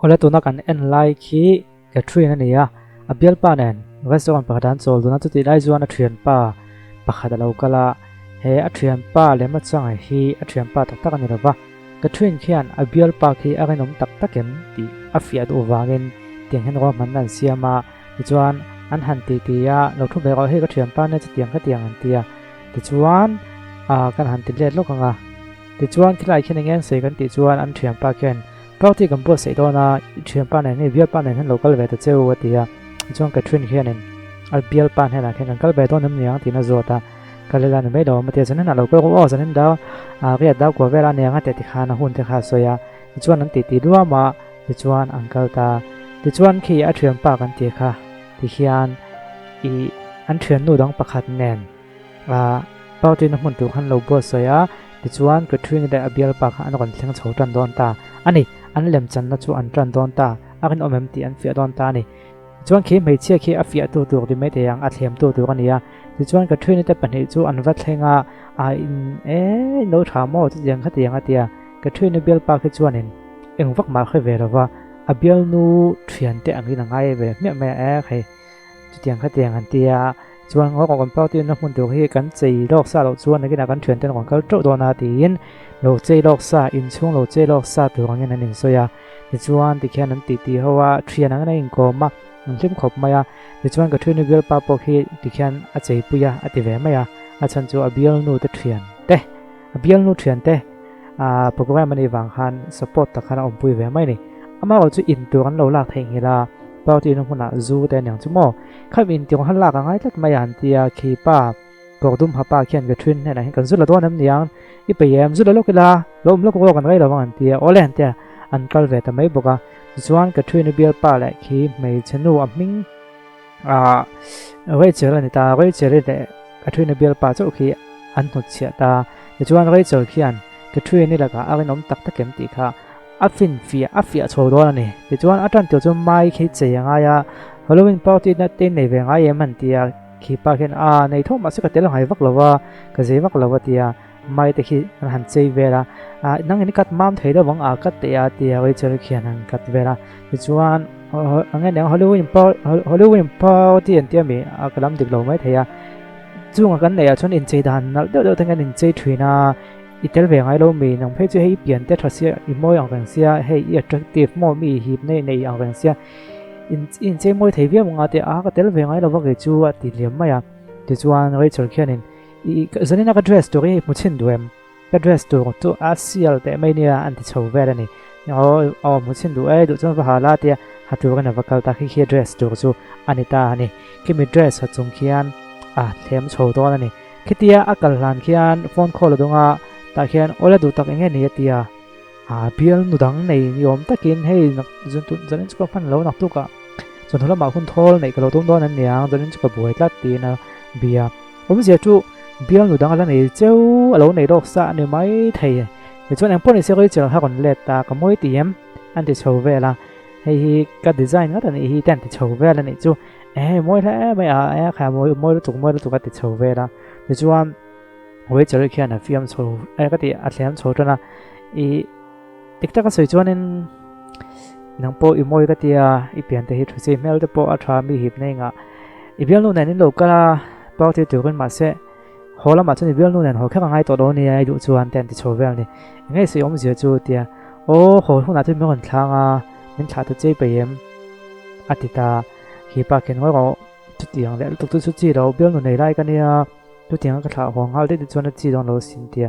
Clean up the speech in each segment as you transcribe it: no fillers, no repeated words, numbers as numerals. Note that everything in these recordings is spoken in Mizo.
Awle tuna kan en lai khi Catherine a ni a, a bialpa nen restaurant pakhat ah an chawl dun a, chutih lai chuan a thianpa pakhat a lo kal a, he a thianpa lem a changa hi a thianpa tak tak a ni lo va, Catherine khian a bialpa khi a rinawm tak tak em tih a fiah duh vangin tiang hian ruahmanna an siam a, tichuan an han ti ti a, lo thu ve rawh hei ka thianpa nia chutiang khatiang an ti a, tichuan ah kan han ti let lawk ang a, tichuan khilai khian eng eng sawi kan tih chuan an thianpa khian Party kan buatsaih dawn a, i thianpa nen hei bialpa nen hian lo kal ve ta che u a ti a, tichuan Catherine hianin a bialpa hnenah khian kan kal ve dawn em niang tiin a zawt a, kal ila ni mai lo awm a ti a, zan henah lo kal rawh aw zan hen dau ah riat dau kuah vel a niang a tih tikhan a hun te kha a sawi a, tichuan an titi luam a, tichuan an kal ta, tichuan khi a thianpa kan tih kha tihian ih an thiannu dang pakhat nen. Ah party na hmun tur khan lo buatsawi a, tichuan Catherine leh a bialpa kha an rawn thleng chho tan dawn ta a ni. An lemchanna chu an tan dawn ta, a rinawm em tih an fiah dawn ta a ni. Tichuan khi hmeichhia khi a fiah tu tur ti mai thei ang, a thlem tu tur a ni a. Tichuan Catherine te pahnih chu an va thleng a, ah in e in lo tha maw chutiang khatiang a ti a. Catherine bialpa khi chuanin eng vak mah hre ve lo va, a bialnu thiante angin a ngai ve hmiah mai a, e hei. Chutiang khatiang an ti a, chuan ngaw kan party na hmun tur hi kan chei lawk sa loh chuan nakinah kan thian ten rawn kal teuh dawn a tiin lo chei lawk sa, inchhung lo chei lawk sa tur angin an insawi a. Tichuan tikhian an titi ho a, thian angin a inkawm a, an hlim khawp mai a. Tichuan ka thiani bialpa pawh khi tikhian a cheipui a, a ti ve mai a, a chhan chu a bialnu te thian te, a bialnu thian te ah program a nih vang khan support tak khan a awmpui ve mai a ni. Amaherawhchu in tur an lo lak theihnghilh a. Party na hmunah zu te aniang chu maw? Kham in tiang han lak a ngai tlat mai a han ti a, khi pa Kawrdum ha pa khian ka ṭhin hnenah hian kan zu la dawn em niang? I peih em? Zu la lawk ila, lo awm lawk rawk an rei lo vang an ti a, awle han ti a, an kal ve ta mai bawk a. Tichuan ka ṭhin i bialpa leh khi hmeichhe nu a hming ah Rachel a ni ta, Rachel i leh ka ṭhin i bialpa chauh khi an hnutchhiah ta. Tichuan Rachel khian ka ṭhin i lakah a rinawm tak tak em tih kha A finfiah a fiah chho dawn a ni. Tichuan a tan tur chu mai khi chei a ngai a, Halloween party na te nei ve ngai em an ti a, khi pa khian a nei tho mahse ka tel ngai vak lo va, ka zei vak lo a ti a, mai te khi an han chei vel a, ah nang in i cut mam thei deuh ang a cut teh a ti a, Rachel khian an cut vel a, tichuan ang nge niang Halloween Halloween party an ti a mi a ka lam dik lo mai thei a, chunga kan neih ah chuan inchei dan nalh deuh deuh te hian inchei thin a. I tel ve ngai lo mi, nang phei chu hei i pian te tha sia, i mawi ang reng sia, hei i attractive maw mi i hip nei nei ang reng sia, in i inchei mawi thei viau anga te a ka tel ve ngai lo va kei chu a ti liam mai a. Tichuan Rachel khianin i zanina ka dress tur hi i hmu chhin duh em? Ka dress tur chu a sial teh mai nia an ti chho vel a ni. Aw aw hmu chhin duh e, duh chuan va ha la tia ha turin a va kal ta khi khi a dress tur chu a ni ta a ni. Khimi dress ha chung khian a thlem chho dawn a ni. Khitia a kal hlan khian phone call a dawng a, tah khian awla duh tak eng nge ni a ti a, aa bial nu dang nei ni awm takin hei nak zun tun zanin chu ka hman lo nak tuk ah chawhnu lamah hun thawl neih ka lo tum dawn an niang zanin chu ka buai tlat tiin a bia. Awmzia chu bial nu dang a la nei cheu a lo nei lawk sa a ni mai thei. Tichuan engpawh ni se Rachel kha rawn let ta ka mawi ti em an ti chho vel a, hei hi ka design ngat a nih hi te an ti chho vel a nih chu. Ehe mawi hle mai a e kha mawi mawi lutuk mawi lutuk a ti chho vel a tichuan Rachel khian a fiam chho e ka ti a thlem chho tan a i dik taka sawi chuanin nang pawh i mawi ka tia i pian te hi thu chi hmel te pawh a tha mi hip nei ngah i bialnu nen in lo kal a party turin mahse haw lamah chuan i bialnu nen haw kher a ngai tawh lo nia i duh chuan te an ti chho vel a ni engei sawi awmzia chu tia aw haw hunah chuan min rawn thlang a min thlah ta chei peih em a ti ta. Khi pa khen ngawi rawh, chutiang leh lutuk chu chu chi lo, bialnu nei lai ka nia, chutiang a ka thlah haw nghal daih te chuan a chi dawn lo sin tia.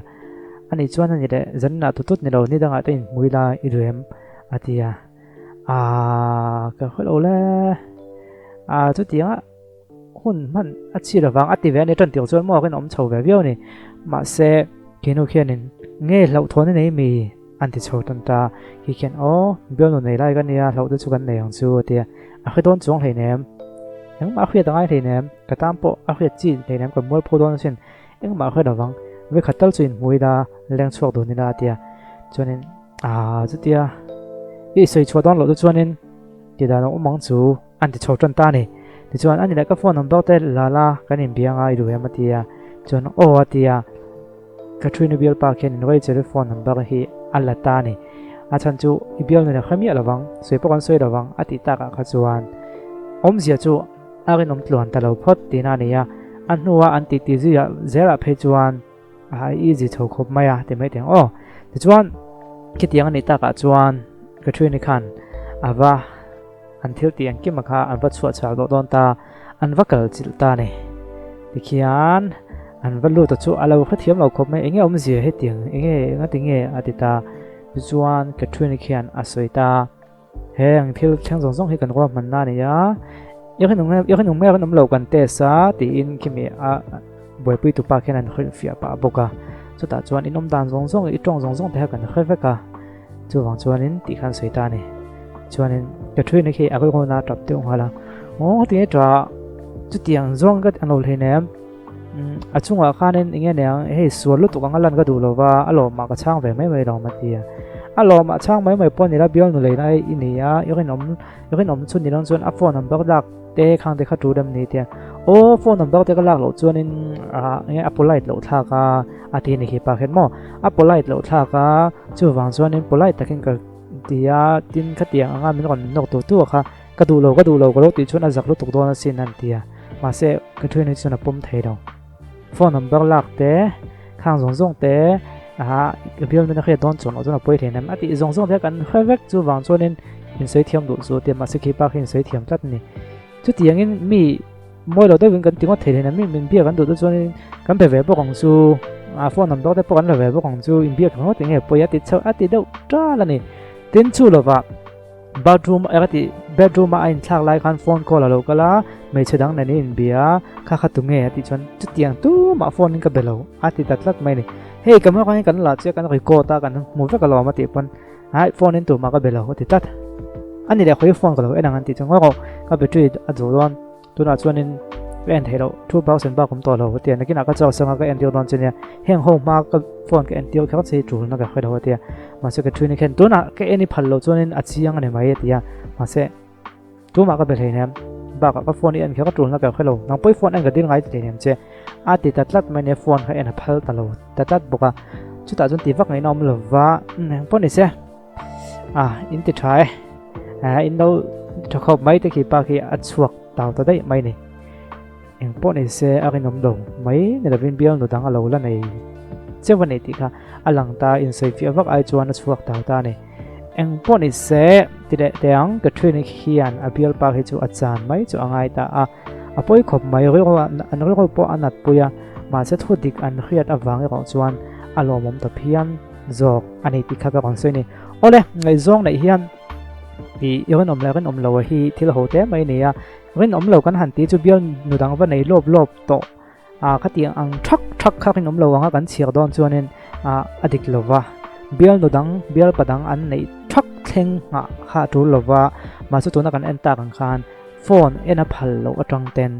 Ani chuan ani leh zaninah tut tut ni lo, ni dangah te inhmui la i duh em? a ti a. Aaa ka hre lo le, aa chutiang a hun hman a chi lovang a ti ve a ni, tan tir chuan maw ka inawm chho ve viau a ni. Mahse, khinu khianin nge hlauhthawn i nei mi? An ti chho tan ta. Khi khian, Aw, bialnu nei lai ka nia, hlauh te chu kan nei ang chu, a ti a. A hre dawn chuang hleinem. Engmah a hriat a ngai hleinem. Ka tan pawh a hriat chi hleinem kan mualpho dawn asin. Engmah a hre lo vang. Vekhat tal chu inhmu ila, leng chhuak dun ila, a ti a. Chuanin, Aa, chutia i sawi chhuah dawn loh te chuanin ti dan a awm ang chu, an ti chho tan ta a ni. Tichuan, Ani leh ka phone number te la la, kan inbia anga i duh em? a ti a. Chuan, Aw, a ti a. Katrina bialpa khian in Rachel-i phone number hi a la ta a ni. A chhan chu i bial nuna hre miah lovang, sawi pawh kan sawi lovang a tih takah kha chuan awmzia chu a rinawm tluan ta lo phawt tihna a ni a. A hnua an titi zuiah zelah phei chuan a easy chho khawp mai a ti mai teh ang aw. Tichuan khitiang a nih takah chuan Catherine-i khan a va an thil tih engkim a kha an va chhuah chhuak dawh dawn ta, an va kal chilh ta a ni. Tikhian an va lut a chu a lo hrethiam lo khawp mai, enge awmzia hetiang enge engati nge a ti ta. Tichuan Catherine-i khian a sawi ta, Heng thil thleng zawng zawng hi kan ruahmanna a ni a, i rinawm i rinawm nge rinawm lo kan test a tiin khimi a buaipui tupa khian an hrilhfiah pah bawk a. Chutah chuan in awm dan zawng zawng i tawng zawng zawng te kha kan hre vek a, chuvang chuanin tih khan sawi ta a ni. Chuanin Catherine-i khi a rilruna a tap deuh nghal a, Aw tinge tah chutiang zawng ka an lo hleinem. A chungah khanin eng nge niang hei sual lutuk anga lan ka duh lo va, a lawmah ka chhang ve mai mai lo a ti a. A lawmah chhang mai mai pawh a ni la, bialnu leina i ni a, i rinawm i rinawm chu ni lo chuan a phone number lak te khang te kha tul em ni tia. Aw phone number te ka lak loh chuanin ah eng nge a polite loh thlak a a ti a ni khi pa khen maw. A polite loh thlak a, chuvang chuanin polite takin ka ti a, tin khatiang anga min rawn nawk tur tur kha Ka duh lo, ka duh lo ka lo tih chuan a zak lutuk dawn asin an ti a, mahse ka thian hi chuan a pawm thei lo. Phone number lak te, khang zawng zawng te, aha ka bial nuna hriat dawn chuan loh chuan a pawi thei nem a tih zawng zawng te kan hre vek chuvang chuanin insawi thiam duh chu tia mahse khi pa khi insawi thiam tlat a ni. Chutiangin mi mawi lo deuhin kan ti ngawt thei thei mi min biak an duh te chuanin kan pe ve bawk ang chu, a phone number te pawh kan la ve bawk ang chu inbiak ngawt enge pawi a ti chauh a ti deuh tal a ni. Tin chu lovah. Bathroom a ti bedroom a a inthlak lai khan phone call a lo kal a, hmeichhe dang nen a inbia a, kha kha tunge a tih chuan chutiang tumah phone in ka be lo a ti ta tlat mai a ni. Hei camera khan kan la chiah kan record a kan hmu vek alawm a tih pawn hai phone in tumah ka be lo a ti tlat. A ni leh khawi phone ka lo en ang an tih chuan ngawi rawh ka battery a duh dawn. Tunah chuanin ka en theih loh 2000 bak awm tawh lo a ti a, nakinah ka chauh sanga ka entir dawn che nia, heng ho hma ka phone ka entir kher che hi tulna ka hre lo a ti a, mahse ka ṭhin hian tunah ka en i phal loh chuanin a chiang a ni mai a ti a, mahse tumah ka be hleinem bakah ka phone i en kher a tulna ka hre lo, nang pawh i phone en ka dil ngai ti hleinem che a ti ta tlat mai nia phone kha en a phal ta lo ta tlat bawk a, chutah chuan ti vak ngaihna awm lo va, eng pawh ni se. A in ti tha e in lo tha khawp mai te khi pa khi a chhuak tau ta daih mai ni eng pawh ni se a rinawm lo mai ni lovin bial nu dang a lo la nei cheu a ni tih kha a lang ta insawi fiah vak ai chuan a chhuak tau ta a ni eng pawh ni se ti leh teh ang Catherine hian a bial pa khi chu a chan mai chu a ngai ta a a pawi khawp mai rilru an rilru pawh a nat pui a mahse thu dik an hriat avang erawh chuan a lawmawm ta phian. Zawk a ni tih kha ka rawn sawi a ni. Awle, ngaihzawng neih hian ih i rinawm leh rinawm lo a hi thil ho hle mai a ni a. Rinawm lo kan han tih chu bial nu dang va nei lawp lawp tawh a khatiang ang thak thak kha rinawm lo anga kan chhiar dawn chuanin ah a dik lo va. Bial nu dang, bial pa dang an neih thak thleng nghah kha a tul lo va. Mahse tuna kan en tak ang khan phone en a phal loh atang ten.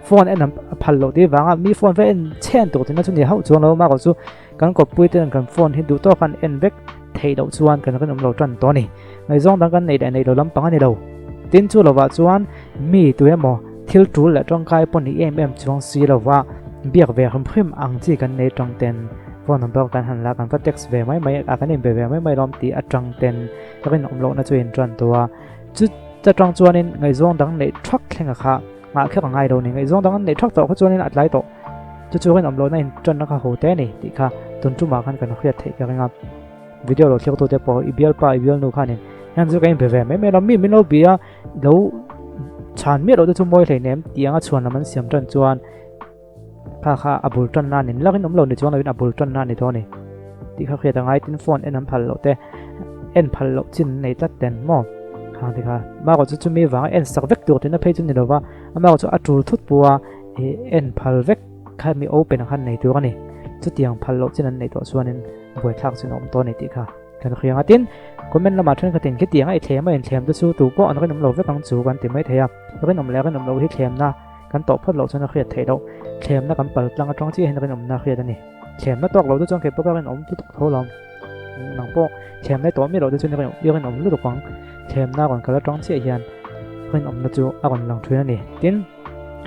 Phone en a phal loh tih vanga mi phone va en chhen tur tihna chu ni hauh chuang lo mah chu kan kawppui ten kan phone hi duh tawk an en vek theih loh chuan kan rinawm lo tan tawh a ni. Ngaihzawng dang kan neih leh neih lo lampang a ni lo. Tin chu lovah chuan mi tu emaw thil tul leh tawngkai pawh ni em em chuang si lova biak ve hrim hrim ang chi kan nei tang ten phone number kan han la kan va text ve mai mai a kan inbe ve mai mai lawm tih atang ten rinawm lohna chu in tan tawh a. Chu ta tang chuanin ngaihzawng dang neih thak thleng a kha nghah kher a ngai lo ni. Ngaihzawng dang an neih thak tawh kha chuanin a tlai tawh. Chu chu rinawm lohna in tanna kha ho te a ni tih kha tun tumah khan kan hriat theih ka ring a. Video lo thlir tute pawh i bialpa i bialnu khanin hian chu ka inbe ve mai mai lo. Mi min lo bia lo chhan miah loh te chu mawi hleinem tih anga chhuan lam an siam tan chuan kha kha a bul tanna a ni. Lak in awm lo ni chuang loin a bul tanna a ni dawn a ni tih kha hriat a ngai. Tin phone en an phal loh te en phal loh chin an nei tlat ten maw khang te kha. Amaherawh chu chumi vanga en sak vek tur tihna phei chu ni lova, amaherawh chu a tul thut pawha ih en phal vek kha mi open ang khan nei tur a ni. Chutiang phal loh chin an neih tawh chuanin buaithlak chin a awm tawh a ni tih kha kan hria ang a. Tin comment lamah thenkhatin khitiang a i thlem a inthlem te chu tu pawh an rinawm lo vek ang chu kan ti mai thei a, rinawm leh rinawm loh hi thlemna Kan tawh phawt loh chuan a hriat theih loh. Thlemna kan pal tlang atang chiah hian rinawmna a hriat a ni. Thlemna tawk loh te chuan kei pawh ka rinawm lutuk tho lo. Nang pawh thlemna i tawh miah loh te chuan i rinawm lutuk ang. Thlemna rawn kal atang chiah hian rinawmna chu a rawn lang thin a ni. Tin,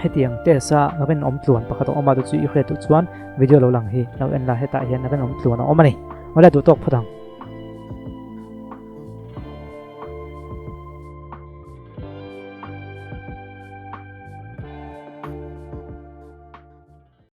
hetiang test a rinawm tluan pakhat a awm a, chu chu i hriat duh chuan video lo lang hi lo en la, hetah hian rinawm tluan a awm a ni. Awle duh tawk phawt ang.